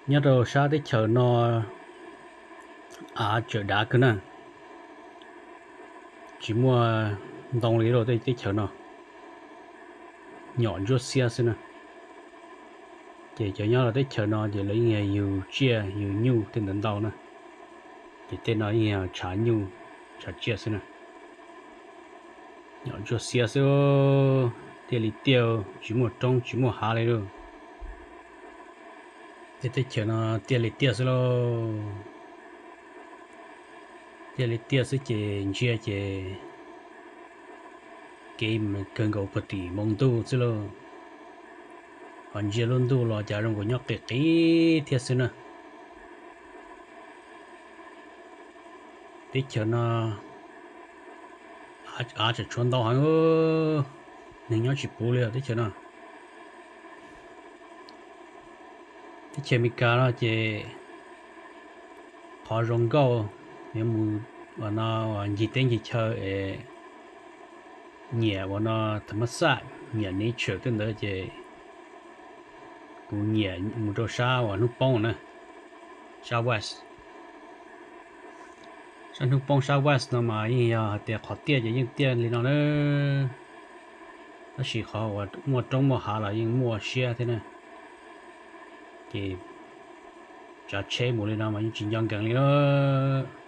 Nyob rau sab teb chaws no av tseem dav kawg na, tsis muaj ntoo li rau tej teb chaws no, nyom ntsuab xiab xwb na. Ces cov nyob rau teb chaws no ces lawv yeej yog yug tsiaj yug nyuj tej ntawd ntau na, ces tej no yeej yog tshav nyuj tshav tsiaj xwb na. Nyom ntsuab xiab xwb, tiaj li tiaj, tsis muaj roob tsis muaj hav li lauj. Tej teb chaws no tiaj li tiaj xwb lauj. Tiaj li tiaj xwb ces ntsia ces kev kawg nkaus puag tim npoo ntuj xwb lauj. Ho ntsia lub ntuj los cas zoo nkaus nyob qis qis thiab xwb na. Teb chaws no av tseem tshuav ntau heev, neeg nyob tsis puv li teb chaws no. Teb chaws Amelikas no ces qhov zoo nkauj yuav mus ua no, ncig teb ncig chaw es nyiam ua no tham mas xaj, nyiam nature tej ntawd ces kuv nyiam mus rau sab uas hnub poob na, sab west. Sab hnub poob sab west no mas yeej yog hais tias qhov tiaj ces yeej tiaj li no na, tab sis qhov uas muaj roob muaj hav los yeej muaj siab thiab na. Ces tsav tsheb mus li no mas yeej tsis nco nkees li lauj.